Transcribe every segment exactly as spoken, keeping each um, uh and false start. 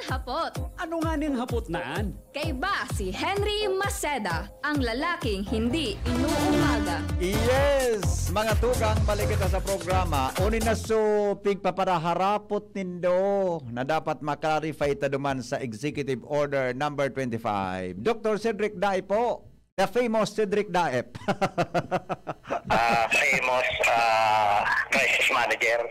Hapot. Ano nga ning hapot na an? Kaiba si Henry Maceda, ang lalaking hindi inuumaga. Yes! Mga tugang, balik kita sa programa. Unin na so, pigpaparaharapot nindo na dapat maklarify ta duman sa Executive Order number twenty-five. Doctor Cedric Dae po, the famous Cedric Daep. Ah, famous ah, crisis manager.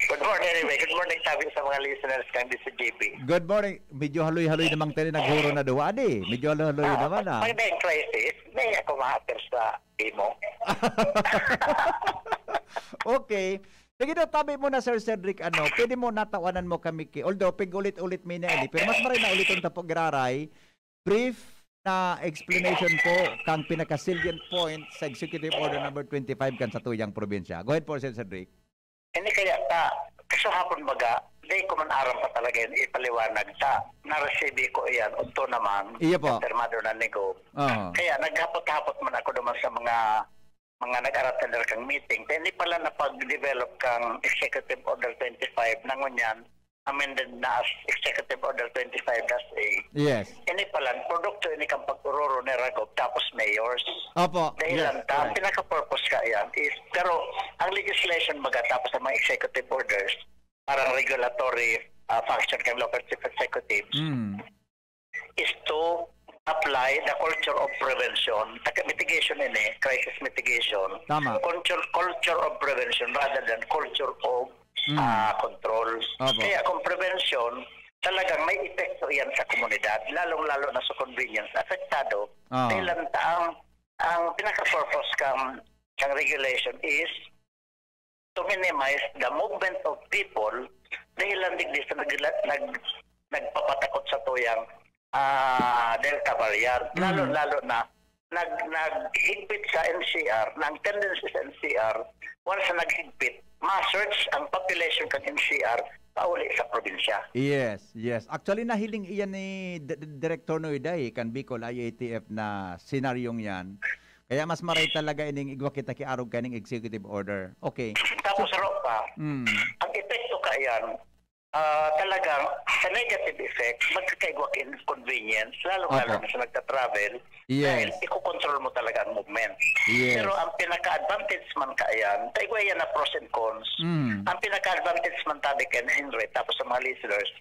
Good morning anyway. Good morning sabi sa mga listeners kang D C G B. Good morning. Medyo haloy-haloy namang tayo naghuro na duwa, di. Medyo haloy-haloy naman, ah. Pag may crisis, may ako ma-appear sa imo. Okay. Sige daw, tabi mo na, Sir Cedric, ano, pwede mo natawanan mo kami ki, although pig-ulit-ulit mi na ini, pero mas maray na uliton ta po giraray, brief na explanation po kang pinaka-salient point sa Executive Order number twenty-five kan sa tuyang probinsya. Go ahead po, Sir Cedric. Ini kaya ta, kasuhapon baga, di ko man aram pa talaga yan ipaliwanag ta. Naresibi ko iyan, unto naman, Iya po. After mado na ni Gob. Oo. Kaya naghapot-hapot man ako naman sa mga mga nag-aratender kang meeting. Kaya hindi pala napag-develop kang Executive Order twenty-five na ngunyan, amended na as Executive Order twenty-five dash A. Yes. Ini pala, produkto ini kang pag-uroro ni Ragob tapos mayors. Opo. Dahil Yes, lang ta, ang correct. pinaka-purpose ka yan is, pero ang legislation baga tapos sa mga executive orders, parang regulatory ah, function kang local chief executives, Mm. is to apply the culture of prevention. Taka-, mitigation ini, crisis mitigation. Tama. Culture, culture of prevention rather than culture of Mm. ah, controls. Opo. Kaya kung prevention, talagang may epekto iyan sa komunidad, lalong-lalo na sa convenience na apektado. Ah. Dahil ang, ang, ang pinaka-purpose kang, kang regulation is to minimize the movement of people dahil lang digdi sa nag, nag, nagpapatakot sa tuyang ah, Delta variant. Mm. Lalo-lalo na nag, naghigpit sa N C R, na ang tendency sa N C R, once na naghigpit, ma-surge ang population kan N C R pauli sa probinsya. Yes, yes. Actually, nahiling iyan ni D- D- Director Noyday kan Bicol I A T F na senaryong yan. Kaya mas maray talaga ining igwa kita ki arog kaning executive order. Okay. Tapos, Ro, pa, Mm. ang epekto ka yan, ah, talagang sa negative effect, magkakaigwa ka inconvenience, lalo-lalo Opo. na sa nagta-travel, Yes. dahil ikokontrol mo talaga ang movement. Yes. Pero ang pinaka-advantage man ka yan, taigwa yan na pros and cons. Mm. Ang pinaka-advantage man tabi kay Henry, tapos sa mga listeners,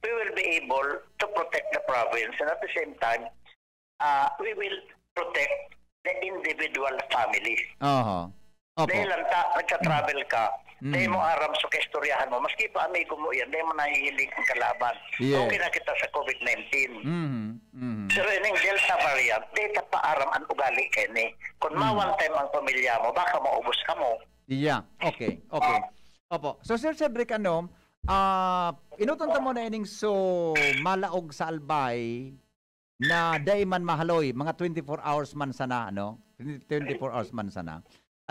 we will be able to protect the province and at the same time, uh, we will protect the individual family. Oho. Opo. Dahil lang ta, nagka-travel ka, Mm. dahil mo aram sa kaistoryahan mo, maski pa amigo mo yan, dahil mo nahihiling ang kalaban. Yes. Okay na kita sa COVID nineteen. Mhm. Mhm. Pero ining Delta variant, di ta pa aram ang ugali kay ni. Kung Mm. ma-one time ang pamilya mo, baka maubos ka mo. Yeah. Okay. Okay. Opo. So, Sir Cedric, ano, ah, inuton ta mo na ining so malaog sa Albay na dai man mahaloy, mga twenty-four hours man sana, ano? Twenty-four hours man sana.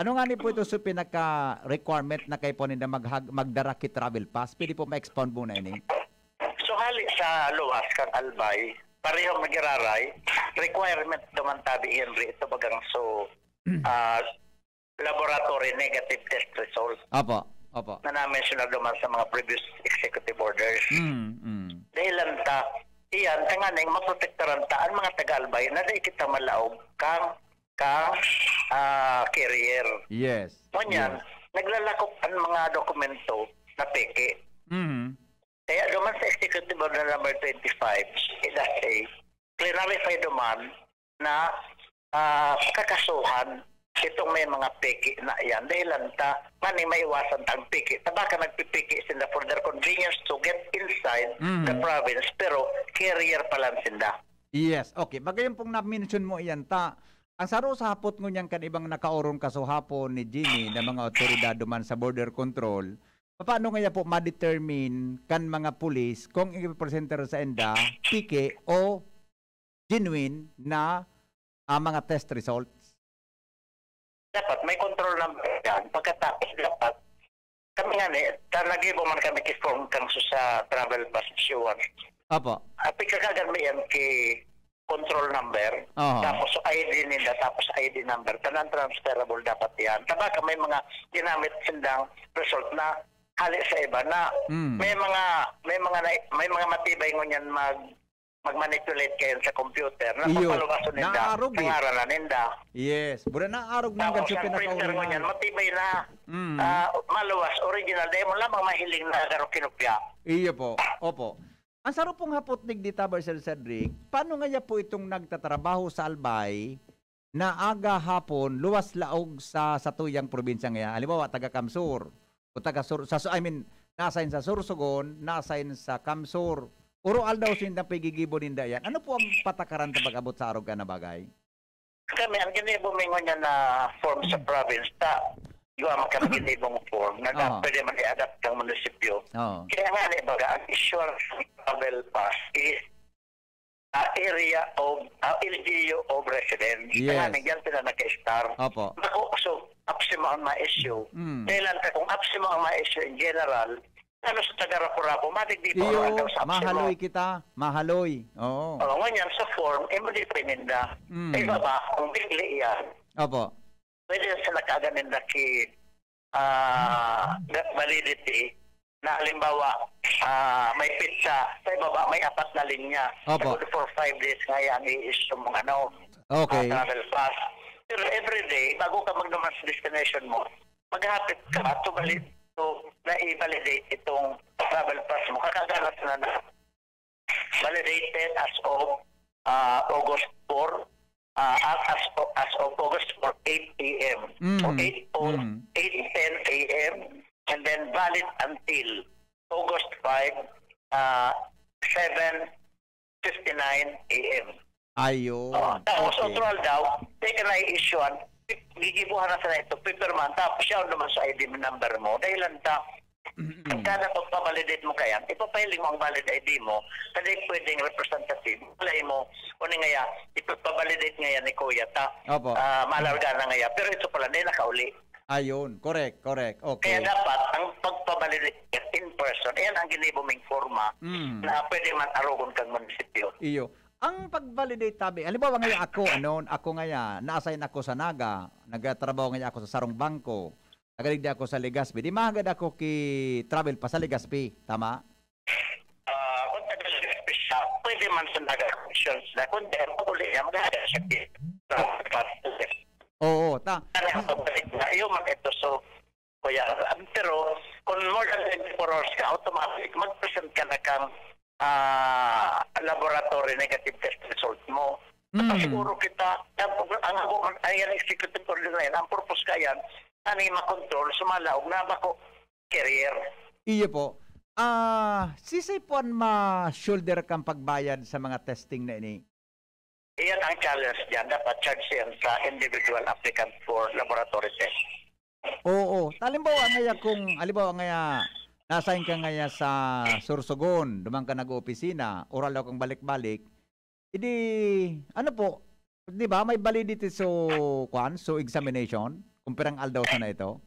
Ano nga ni po ito so pinaka-requirement na kayo po ninda maghag-, magdara ki travel pass? Pwede po ma-expound mo na ini? So hali sa luwas kang Albay, pareho magiraray, requirement naman tabi, Henry, ito bagang so ah, laboratory negative test result Opo. Opo. Na na-mention na naman sa mga previous executive orders. Mm, mm. Dahil lang ta, iyan, tanganing maprotektaran ta ang mga taga-Albay na di kita malaog kang, kang ah, carrier. Yes. Ngunyan, Yes. naglalakop ang mga dokumento na peke. Mhm. Kaya duman sa Executive Order number twenty-five, it does say, clarify duman na ah, kakasuhan itong may mga peke na yan. Dahil lang ta, nganing maiwasan ta ang peke. Ta baka nagpipeke sila for their convenience to get inside Mhm. the province, pero carrier pa lang sinda. Yes, okay. Magayon pong na-mention mo iyan ta. Ang saro sa hapot ngunyan kan ibang nakaorong kasuhapon ni Jimmy na mga otoridad duman sa border control, paano nga po ma-determine kan mga pulis kung ipresenter sa enda, peke o genuine na ah, mga test results? Dapat may control number yan. Pagkatapos dapat, kami nga ni, ta nagibo man kami ki form kang su- sa travel pass issuance. Opo. At pagkakagan mo yan ki control number, Aha. tapos I D ninda, tapos I D number, tanan transferable dapat yan. Tabaka may mga ginamit sindang result na hali sa iba na Mm. may mga, may mga na, may mga matibay ngunyan mag, mag-manipulate kayan sa computer na Iyo. papaluwason ninda, Naarog, eh. sa ngaran na ninda. Yes. Bura naarog man Tapos gad sa ang printer pinakauna. ngunyan, matibay na. Mm. Ah, maluwas, original, dahil mo lamang mahiling na garo kinopya. Iyo po. Opo. Ang saro pong hapot digdi ta, Sir Cedric, paano ngaya po itong nagtatrabaho sa Albay na aga hapon luwas laog sa satuyang probinsya ngaya? Halimbawa, taga Kamsur o taga Sur-, sa Su-, I mean, na-assign sa Sorsogon, na-assign sa Kamsur. Oro aldaw sinda pigigibo ninda yan. Ano po ang patakaran ta pag-abot sa arog ka na bagay? Kami, ang ginibo mi ngunyan na form sa Mm. province, ta, iwa man kami ginibong form na, na Oo. pwede man i-adapt ng munisipyo. Oo. Kaya nga, di ba, ang issue ng travel pass is ah, area of, ah, L G U of residence. Yes. Kaya nandiyan sila naka-star. Opo. Naku, so, apsi mo ang ma-issue. Mm. Kailan ka kung apsi mo ang ma-issue in general, ano sa taga Rapu-Rapu, madigdi pa Iyo, ang daw sa apsi mo. mahaloy kita. Mahaloy. Oo. Oo, ngunyan sa form, eh, mo di pa ininda. Mm. Sa iba ba, kung bigli yan, Opo. pwede sa nakaaganin na ki, ah, ga-, validity na halimbawa, ah, may petsa, sa ibaba may apat na linya. Opo. Sa good for five days nga yan, i-issue mong ano, Okay. ah, travel pass. Pero every day, bago ka magduman sa destination mo, maghapit ka to valid-, to, na i-validate itong travel pass mo. Kakaganas na na validated as of, ah, August four, ah, as, as of, as of August four, eight A M. So, Mm. eight four, Mm. eight ten A M, and then valid until August five, ah, seven fifty-nine A M. Ayun. Oh, tapos Okay. otro aldaw, teka na i-issuean, gigibuhan na sa ito, pipirmahan, tapos siya naman sa I D number mo. Dahilan ta, Mm-mm. Kada pagpabalidate mo kayan, ipapahiling mo ang valid I D mo, kasi pwedeng representative, malay mo, o ni ngaya, ipapabalidate ngayon ni Kuya ta, Opo. ah, malarga na ngaya, pero ito pala, hindi nakauli. Ayun, correct, correct. Okay. Kaya dapat, ang pagpabalidate in person, ayan ang ginibo ming forma Mm. na pwede man arogon kang munisipyo. Iyo. Ang pag-validate tabi, halimbawa ngayon ako, ano, ako ngaya, na-assign ako sa Naga, nagtatrabaho ngaya ako sa sarong bangko, nagaligdi ako sa Legazpi, di mahagad ako ki travel pa sa Legazpi, tama? Ah, kung taga Legazpi siya, pwede man sa Naga Commissions na, kung di, ang pag-uli niya, maghahagad siya ki travel pa sa Legazpi. Oo, ta- Ano ang pagbalik na, iyo man ito, so, Kuya Ram. Pero kung more than twenty-four hours ka, automatic, mag-present ka na kang, ah, laboratory negative test result mo. Mm. Siguro kita, ang, ang, ang, ang yan, executive order na yan, ang purpose ka yan, ani makontrol, sumalaog na bako carrier. Iyo po. Ah, sisay po an ma-shoulder kan pagbayad sa mga testing na ini? Iyan ang challenge diyan. Dapat charge yan sa individual applicant for laboratory test. Oo. Halimbawa ngaya kung, halimbawa ngaya, na-assign ka ngaya sa Sorsogon, duman ka nag-oopisina, oral daw kang balik-balik, edi, ano po, di ba, may validity so, kwan, so examination, kung pirang aldaw sana ito?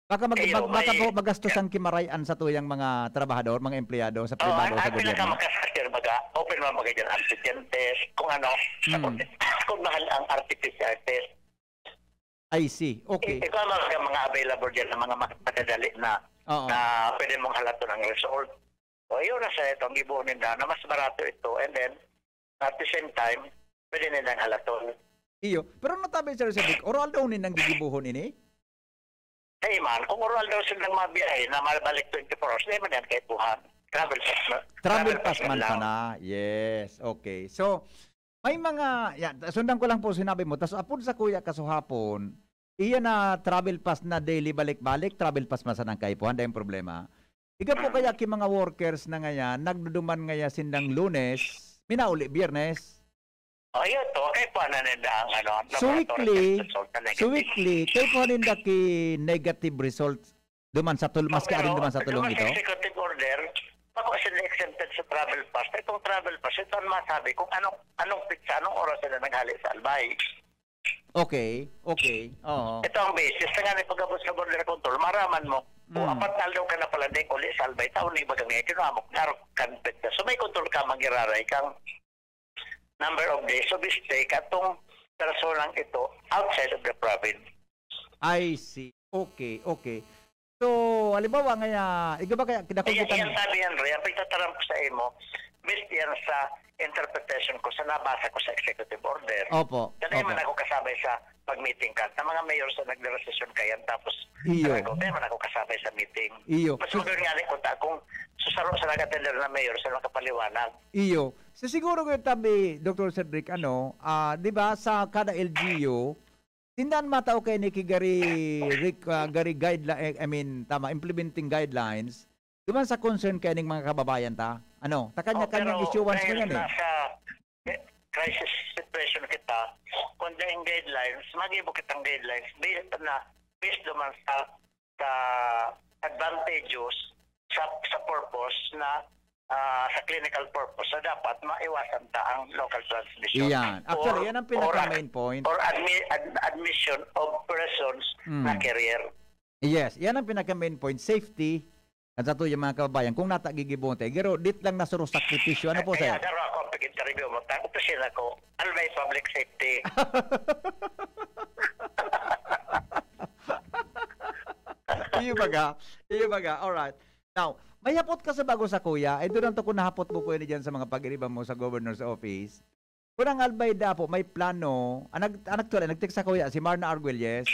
Baka mag-, Iyo, mag-, baka may po magastos ang kimaray-an sa tuyang mga trabahador, mga empleyado sa Oo, pribado, ang, sa ang gobyerno. Pinakamakasakit, baga, open man baga dyan, antigen test, kung ano, sa Hmm. kung, kung mahal ang R T P C R test. I see. Okay. I-, ikaw ang mga, mga available dyan, ang mga ma-, madadali na, Oo. na pwede mong halaton ang result. O, yun na sa ito, ang gibuo ninda, na mas barato ito, and then, at the same time, pwede nilang halaton. Iyo. Pero natabi, Sir Cedric, oral daw nin ang gigibuhon ini? Hey man, kung oral daw silang mabiyahe na mabalik twenty-four hours, di man yan kaipuhan. Travel pass na. Travel Travel pass pass man lang. Sana. Yes, okay. So, may mga, yan, sundan ko lang po sinabi mo. Tas apod sa kuya kasuhapon, iya na travel pass na daily balik-balik, travel pass man sana ang kaipuhan, dahil problema. Iga po kaya ki mga workers na ngaya, nagduduman ngaya sindang Lunes, minauli Biyernes? O, yun to. Kaipuhan na ninda ang, ano, ang So, laboratory weekly, test result na so, negative. Weekly, kaipuhan ninda ki negative result duman sa tul-, maski Okay, arin no? duman sa tulong Duman sa ito? Executive order, bako sila exempted sa travel pass. Itong travel pass, ito ang masabi kung anong, anong pizza, anong oras sila naghali sa Albay. Okay, okay. Oo. Ito ang basis. Sa nga ni pagkabot sa border control, maraman mo, o Mm. apat na aldaw ka na pala, dahil uli sa Albay, taon na ibagang ngayon, kinamok, narok, kanpet na. So, may control ka, mangiraray kang number of days of stay katong personang ito outside of the province. I see. Okay, okay. So, halimbawa nga, ah, igaba kaya, kidakul Ayan, kita yan, sabi yan, Ray, ang pagtataram ko sa imo, based yan sa interpretation ko sa nabasa ko sa executive order. Opo, Kaya man opo. ako kasabay sa pag-meeting ka. Sa mga mayor sa nagdesisyon kayan, tapos Iyo. talaga, kaya man ako kasabay sa meeting. Iyo. Mas So- maganda nga ni kung ta-, kung susaro sa nag-attender na mayor sa makapaliwanag. Iyo. So, siguro ko tabi, Doctor Cedric, ano, ah, di ba, sa kada L G U, Tindan matao kay ni ki gari, rik-, ah, gari guideline, I mean, tama, implementing guidelines, duman sa concern kay ning mga kababayan ta. Ano, ta kanya-kanyang Oh, pero issuance dahil na yan eh. nasa, eh, crisis situation kita, kung dahil guidelines, mag-ibo kitang guidelines, based na, based naman sa, sa advantageous sa, sa purpose na ah, sa clinical purpose na dapat maiwasan ta ang local transmission. Iyan. Actually, Or- yan ang pinaka or- main point. Or admi- ad- admission of persons Mm. na carrier. Yes, yan ang pinaka main point. Safety. At sa tuyang mga kababayan, kung nata gigibuon tayo, garo, dit lang nasuro sakripisyo. Ano po, Kaya sir? daro ako ang pagkita-review mo. Tako pa sila ko, ano may public safety? Iyo baga. Iyo baga. Alright. Now, may hapot ka sa bago sa kuya. Ay, doon ang to kung nahapot mo po yun dyan sa mga pag-iriba mo sa governor's office. Kung ang Albay dapo, may plano, ang, nag, ang actually, nag-text sa kuya, si Marna Arguelles.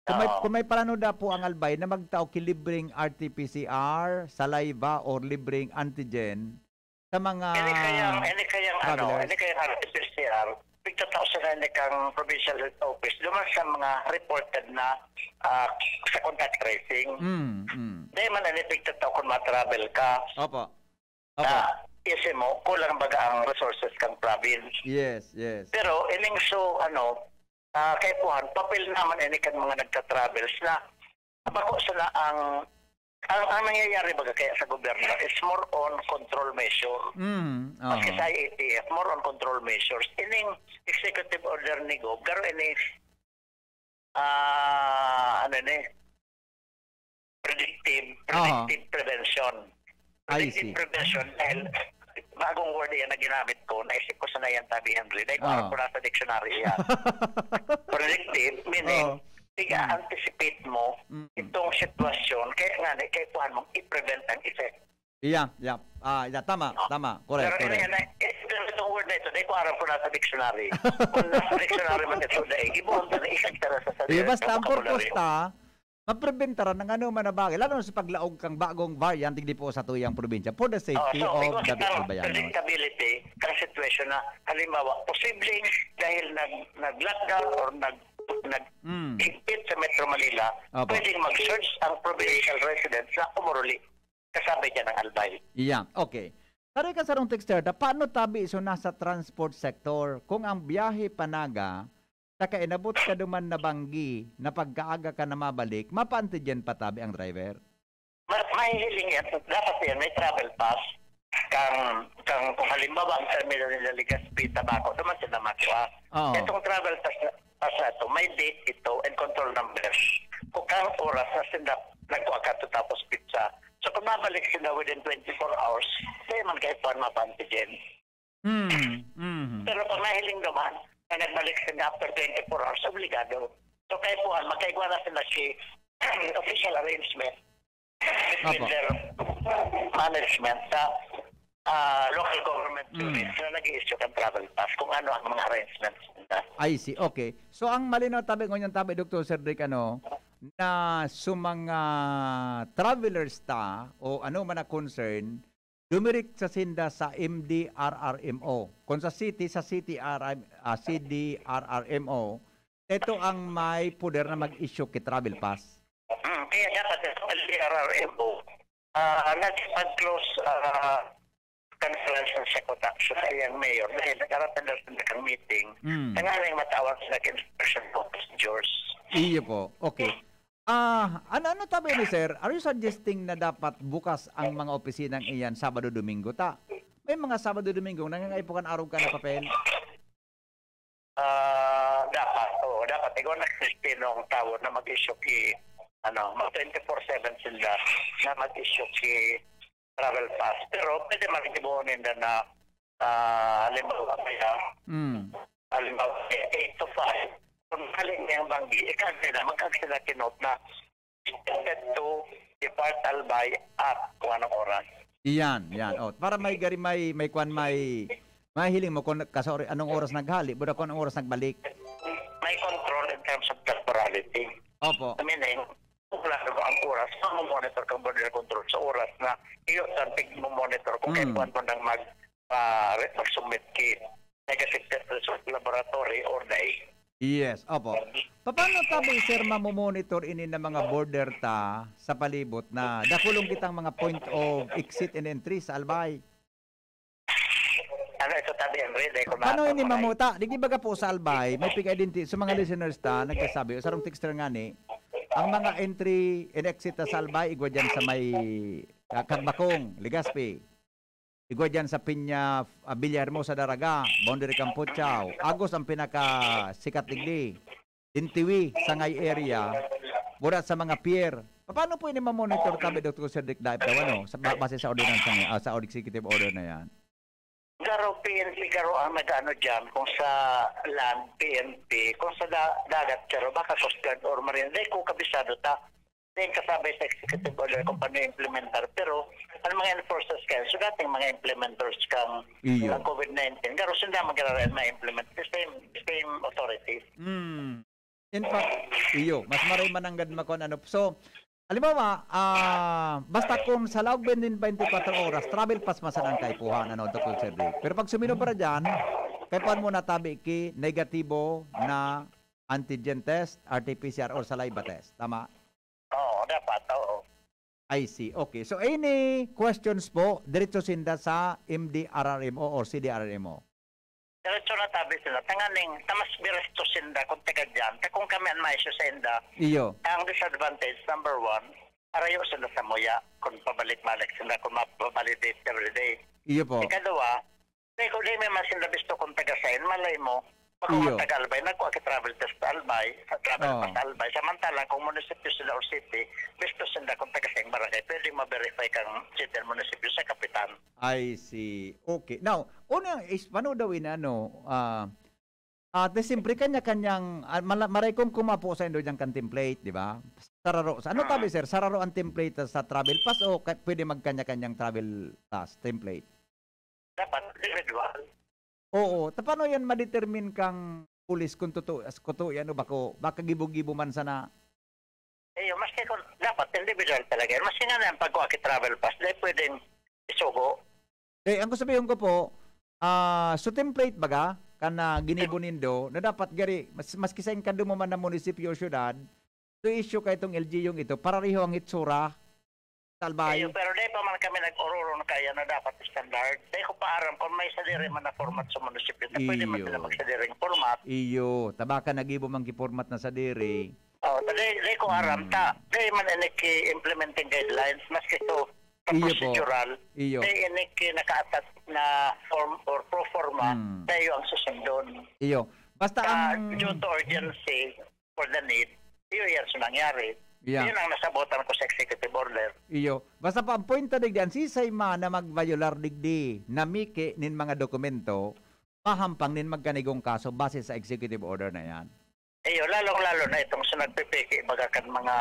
Kung may, Oo. kung may plano dapo ang Albay na magtao ki libreng R T P C R, saliva, or libreng antigen sa mga Ini kayang, ini kayang, ano, travelers. ini kayang R T P C R, pigtatao sa ini kang Provincial Health Office, duman sa mga reported na, ah, sa contact tracing. Mm, mm. Dahil man ini pigtatao kung ma-travel ka. Opo. Opo. Na, isip mo, kulang baga ang resources kang province. Yes, yes. Pero, ining so, ano, ah, kaipuhan, papel naman ini kan mga nagta-travels na bako sana ang, ang, ang nangyayari baga kaya sa gobyerno is more on control measure. Mm, Maski oo. sa I A T F, more on control measures. Ining executive order ni Gov, garo ini, ah, ano ni, predictive, Aha. predictive prevention. I Predictive see. prevention dahil bagong word yan na ginamit ko, naisip ko sana yan, tabi Henry. Dahil ko Ah. alam ko nasa dictionary yan. Predictive, meaning, Oo. tiga-anticipate mo Mm. itong sitwasyon. Kaya nga, na, kaya kuhan mong i-prevent ang effect. Iya, iya. Ah, iya, tama, tama. Correct, Pero correct. Yan, eh, itong word na ito, dahil ko alam ko nasa dictionary. Kung nasa dictionary man ito, dahil gibuhon ka na isang tara sa sarili. Di, basta ang purpose ta, mapreventaran ang ano man na bagay, lalo na sa paglaog kang bagong variant, digdi po sa tuyang probinsya, for the safety Oh, so, of because the itong Albayanos. Predictability, kang situation na, halimbawa, posibleng dahil nag, nag-lockdown or nag, nag Mm. higpit sa Metro Manila, Opo. pwedeng mag-surge ang provincial residents na umuruli. Kasabay dyan ang Albay. Iya, okay. Sabi kan sarong texter, ta, paano tabi so nasa transport sector? Kung ang biyahe pa naga, saka inabot ka duman na banggi na pagkaaga ka na mabalik, mapa-antigen pa tabi ang driver? Ma- mahihiling yan. Dapat yan, may travel pass. Kang, kang, kung halimbawa, ang terminal nila Legazpi, Tabaco, naman sila makuha. Oo. Itong travel pass na, pass na ito, may date ito and control numbers. Kung kang oras na sila nagkuha ka to tapos pizza. So kung mabalik sila within twenty-four hours, kaya man kahit pa mapa-antigen. Mm, mm. Pero pag nahiling naman na nagbalik sila after twenty-four hours, obligado. So kaya po, magkaigwa na sila si official arrangement between Apo. their management sa ah, local government Mm. units na nag-i-issue ng travel pass kung ano ang mga arrangements nila. I see. Okay. So, ang malinaw tabi, ngunyan tabi, Doktor Cedric, ano, na sa mga travelers ta o ano man na concern, dumirik sa sinda sa M D R R M O. Kung sa city, sa city R M, ah, C D R R M O, ito ang may poder na mag-issue ki travel pass. Hmm, kaya dapat sa L D R R M O, ah, nagpag-close, ah, conference sa Secot Action sa iyang mayor dahil nag-arap na daw sila kang meeting. Hmm. Tanganing matawan sila kin-, inspection procedures. Iyo po. Okay. Ah, ano, ano tabi ni sir? Are you suggesting na dapat bukas ang mga opisinang iyan Sabado, Domingo? Ta, may mga Sabado, Domingo, nangangaipo kan arog ka na papel? Ah, dapat, oo, dapat. Ikaw na Kristino ang tao na mag-issue ki, ano, mag twenty-four seven sila na mag-issue ki travel pass. Pero pwede man gibuon ninda na, ah, halimbawa kaya, Mm. halimbawa kaya eight to five, kung galing niya ang banggi, ikaw nila, magkag sila kinot na Expected to depart Albay at kung anong oras. Iyan, yan. Oh, para may gari, may, may kwan, may, may hiling mo kung kaso, anong oras naghali, buda kung anong oras nagbalik. May control in terms of temporality. Opo. Meaning, kung klaro ang oras, mamomonitor kang border control sa oras na iyo, sa pag-monitor kung Mm. kaipuhan mo nang mag, ah, re-, mag-submit ki negative test result laboratory or dai. Yes, opo. Paano tabi, sir, mamomonitor ini na mga border ta sa palibot na dakulong kitang mga point of exit and entry sa Albay? Ano ito, tabi, Henry? Dai ko Paano ini makamay. mamuta? Di, di baga po sa Albay, may pig-identity sa mga listeners ta, nagsasabi, o sarong texter nga ni, ang mga entry and exit ta sa Albay, igwa dyan sa may, ah, Kagbakong, Legazpi. Igwa dyan sa Piña, ah, Villahermosa, Daraga, boundary kan Puchao. Agos ang pinakasikat digdi. Intiwi, Sangay area. Burat sa mga pier. Paano po ini mamonitor tabi, Doktor Cedric Daip, daw, ano, sa, ba-, base sa ordinansa niya, ah, sa executive order na yan? Garo, P N P, garo ang nag-ano dyan, kung sa land, P N P, kung sa da-, dagat, garo, baka Coast Guard or Marine, dai ko kabisado ta. Dai kasabay sa executive order kung paano implementar. Pero, ang mga enforcers kayo, so dating mga implementers kang, Iyo. kang covid nineteen, garo sinda magkararan ma-implement. The same, same authority. Mm. In fact, iyo, mas maray mananggad makon ano. So, halimbawa, ah, basta kung sa laog nin twenty-four oras, travel pass man sana ang kaipuhan, ano, Doktor Cedric. Pero pag suminobra dyan, kaipuhan mo na tabi ki negatibo na antigen test, R T P C R or saliva test. Tama? Oo, dapat, oo. I see. Okay. So, any questions po, diretso sinda sa M D R R M O or C D R R M O? Diretso na tabi sila. Tanganing, ta mas diretso sinda kung taga dyan. Ta kung kami ang maisyo sa inda, Iyo. ang disadvantage, number one, arayo sila sa muya kung pabalik-balik sila, kung mapabalidate everyday. Iyo po. Ikadua, dai ko, dai may mas sila bisto kung taga sain, malay mo, baka Iyo. kung taga Albay, nagkuha ki travel test sa Albay, sa travel Oo. pass sa Albay. Samantalang kung munisipyo sila or city, bisto sila kung taga saing barangay, pwede ma-verify kang city and munisipyo sa kapitan. I see. Okay. Now, una is, paano daw ini, ano, ah, ah, di siyempre, kanya-kanyang, ah, mala-, maray kong kumapo sa indo dyan kan template, di ba? Sararo. Sa, ano Ah. tabi, sir? Sararo ang template sa travel pass o ka-, pwede magkanya-kanyang travel pass template? Dapat individual. Oo. Ta, paano yan ma-determine kang pulis kung totoo, as-, totoo yan o bako, baka gibo-gibo man sana? Eh, yun, maski kung dapat individual talaga yan. Maski nga na ang pagkuha ki travel pass, dahil pwedeng isugo. Eh, ang gusto sabihin ko po, ah, so template baga, kan na ginibo nindo, na dapat gari, mas, maski sa inkado mo man na munisipyo o syudad, to issue ka itong L G U ito, parareho ang hitsura sa Albay. Iyo, pero dai pa man kami nag-ororo na kaya na dapat standard. Dai ko pa aram kung may sadiri man na format sa munisipyo. Na pwede man Iyo. sila magsadiring format. Iyo, ta baka nagibo man ki format na sadiri. Oh, ta dai, dai ko aram Hmm. ta. Dai man ini ki implementing guidelines, maski to sa Iyo po. procedural. Iyo. Dai ini ki naka-attach na form or pro forma, Hmm. dai ang susundon. Iyo. Basta Sa ang due to urgency for the need, iyo yan sa nangyari. Yeah. Yun ang nasabotan ko sa executive order. Iyo. Basta pa ang point ta digdi, an sisay man na magviolar digdi, na miki nin mga dokumento, mahampang nin magkanigong kaso base sa executive order na yan. Iyo, lalong-lalo na itong sa nagpipiki, baga kan mga,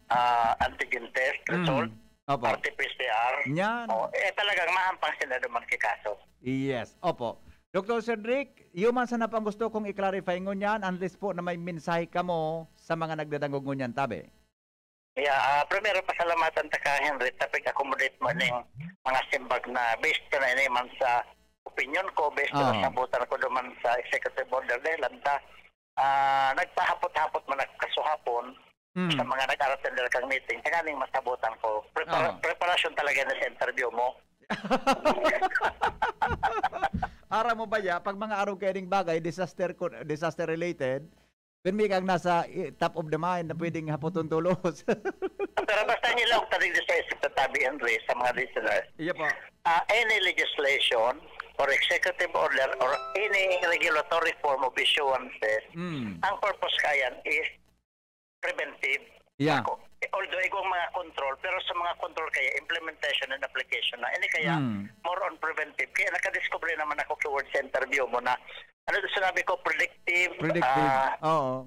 ah, antigen test Mm. result, Opo. R T P C R. Yan. Oh, eh, talagang mahampang sila duman ki kaso. Yes, opo. Doktor Cedric, iyo man sana pang gusto kong i-clarify ngunyan, unless po na may mensahe kamo sa mga nagdadangog ngunyan, tabi. Yeah, ah, primero, pasalamatan ta ka, Henry, ta pag-accommodate mo ning mga simbag na based na ini man sa opinion ko, based na Ah. nasabutan ko duman sa executive order, dahil lang ta, ah, nagpahapot-hapot man nagkasuhapon Mm. sa mga nag-attend kang meeting, tanganing masabutan ko. Prepara-, Ah. preparasyon talaga na sa interview mo. Aram mo ba ya, pag mga arog kayo ding bagay, disaster ko, disaster related, then may kang nasa, eh, top of the mind na pwedeng hapoton tolos. Pero basta nilaog ta digdi sa isip ta tabi, Henry, sa mga listeners. Iya po. Ah, any legislation or executive order or any regulatory form of issuances, Mm. ang purpose kayan is preventive. Yeah. Ako, although igwang mga control, pero sa mga control kaya, implementation and application na. Ini kaya, Mm. more on preventive. Kaya nakadiscover naman ako keyword sa interview mo na, ano to sinabi ko, predictive, Predictive. ah, Oo.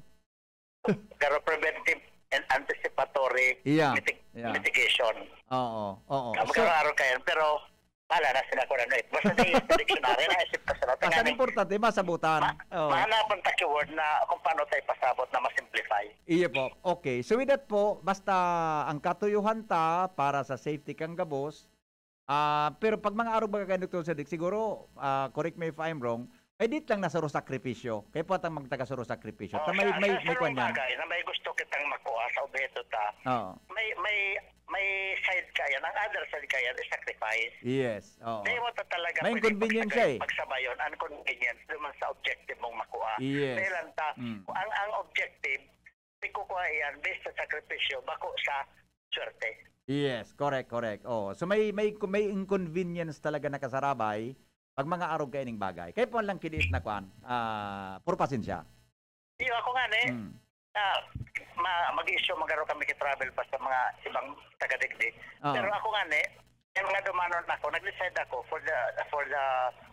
Pero preventive, and anticipatory Yeah, mitig- yeah. mitigation. Oo, oo. So, magkakaroon kayo, pero wala na sila kung ano eh. Basta may dictionary na isip ka sa Basta ang importante, masabutan. Ma- Oo. Mahanapan ta keyword na kung paano tayo pasabot na ma-simplify. Iyo po. Okay. So with that po, basta ang katuyuhan ta para sa safety kang gabos, ah, pero pag mga arog baga kay Doktor Cedric, siguro, ah, correct me if I'm wrong, ay dit lang na saro sakripisyo. Kaya po atang magtaga saro sakripisyo. Oh, Ta may, sa, may, sa may sarong kwan yan. bagay na may gusto kitang makuha sa obheto ta, Oo. may, may, may side ka yan. Ang other side ka yan is sacrifice. Yes. Oo. Di mo ta talaga May pwede inconvenience pagsagay- siya eh. pagsabayon. Ang convenience naman sa objective mong makuha. Yes. Dahil ang ta, Mm. ang, ang objective, ikukuha yan based sa sakripisyo, bako sa swerte. Yes, correct, correct. Oh, so may may may inconvenience talaga na kasarabay pag mga arog kaining bagay. Kaya po lang kidiit na kwan, ah, puro pasensya. Iyo, ako nga ni, Mm. ah, ma- mag-issue, magaro kami ki travel pa sa mga ibang taga-digdi. Oo. Pero ako nga ni, yung mga dumanon ako, nag-decide ako for the for the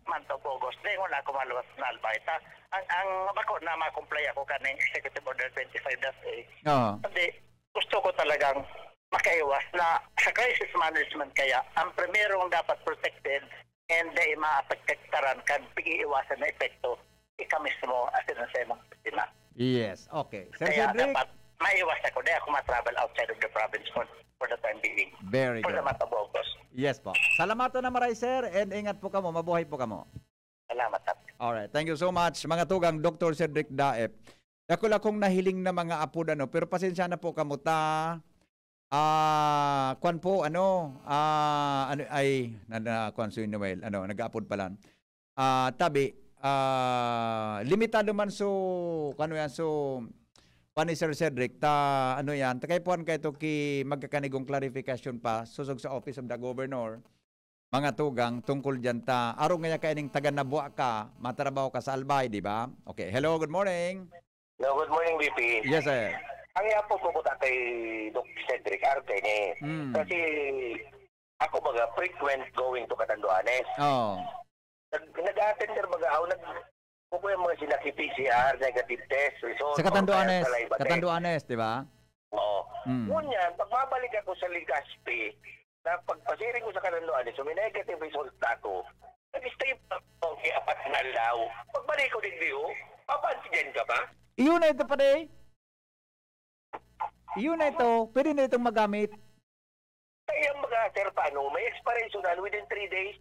month of August. Dahil wala ako maluwas na albayta. Ang, ang bako na ma-comply ako kaning Executive Order twenty-five dash A. Oo. Hindi, gusto ko talagang makaiwas na sa crisis management. Kaya ang primerong dapat protected and dahil maapektaran kan pag-iiwasan na epekto, ika mismo asin ang sa imong biktima. Yes, okay. Sir Kaya Cedric? dapat maiwas ako. Dahil ako ma-travel outside of the province for, for the time being. Very For the good. month of August. Yes po. Salamaton na maray, sir, and ingat po kamo. Mabuhay po kamo. Salamat, Tap. Alright. Thank you so much. Mga tugang, Doktor Cedric Daep. Dakula kong nahiling na mga apod, ano, pero pasensya na po kamo ta. Ah, kwan po, ano, ah, ano, ay, na, na, kwan, si Noel, ano, nag-aapod pala. Ah, tabi, ah, limitado man so, kwan yan, so, kwan ni Sir Cedric, ta, ano yan, ta kay puan kayo to ki magkakanigong clarification pa, susog sa Office of the Governor, mga tugang, tungkol dyan ta. Arog ngaya kaining taga Nabua ka, matrabaho ka sa Albay, di ba? Okay, hello, good morning. Hello, good morning, B P. Yes, sir. Ang yapo ko kuta kay Doc Cedric Arte ni. Mm. Kasi ako baga frequent going to Catanduanes. Oo. Nag nag-attend der baga ako, nag kukuha yung mga sila ki P C R, negative test result, Sa or kaya Catanduanes, saliva test. Catanduanes, di ba? Oo. Mm. Ngunyan, pag mabalik ako sa Legazpi, na pagpasiring ko sa Catanduanes, so may negative result na ako, nag-stay pa ako ng apat na aldaw. Pagbalik ko digdi, oh, papa-antigen ka ba? Iyon na ito, pare. Iyon na ito. Pwede na itong magamit. Kaya mga sir, paano? May expiration na within three days.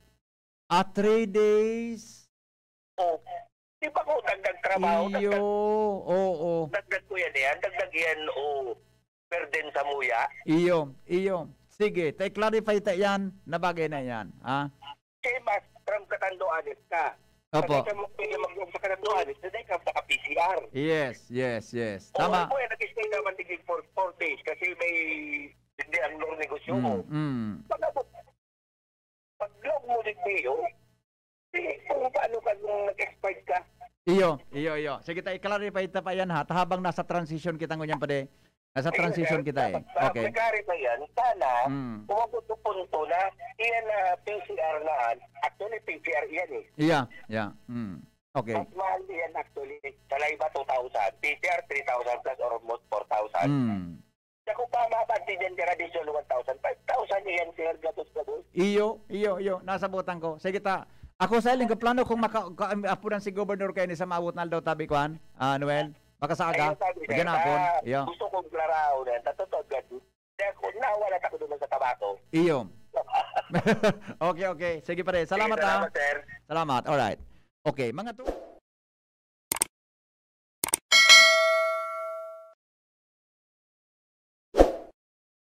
Ah, three days. Oh, di ba ko dagdag trabaho? Iyo, Dagdag, oo. dagdag ko yan, yan. Dagdag yan, oh, burden sa muya. Iyo, iyo. Sige, ta-clarify ta yan na bagay na yan, ha? Kasi mas from Catanduanes ka. Opo. Kasi sa mga pwede mag-, sa Catanduanes, hindi ka maka-P C R. Yes, yes, yes. Oo, Tama. ako yan, nag-stay naman digig for four days kasi may, hindi ang negosyo ko. Mm, mm. Pag-abot, pag-log mo digdi, oh, di, kung paano ka nung nag-expire ka. Iyo, iyo, iyo. Sige, ta, i-clarify ta pa yan, ha. Ta habang nasa transition kita ngunyan, pade. Nasa Ayun, transition sir. kita, eh. Dapat, dapat Okay. i-clarify yan. Sana, Mm. umabot sa punto na, iyan na P C R na, actually, P C R iyan, eh. Yeah, yeah. Mm. Okay. Mas mahal iyan, actually. Saliva, two thousand. P C R, three thousand plus or almost four thousand. Mm. Sa kung pa, mapanti dyan, traditional, one thousand, five thousand iyan, sir, gatos, gatos. Iyo, iyo, iyo. Nasabutan ko. Sige ta. Ako sa iling plano kung maka-, ka-, apunan si Governor kayo ni sa maabot na aldaw tabi, kwan, ah, Noel. Makasaaga. Ayun, sabi, sir, Magyan hapon. ah, Iyo. gusto kong klaraw na, sa totoo, gad-, kaya kung nawala ako doon sa tabako. Iyo. Okay, okay. Sige, pare. Salamat, Sige, salamat, ha. sir. Salamat. Alright. Okay, mga tu-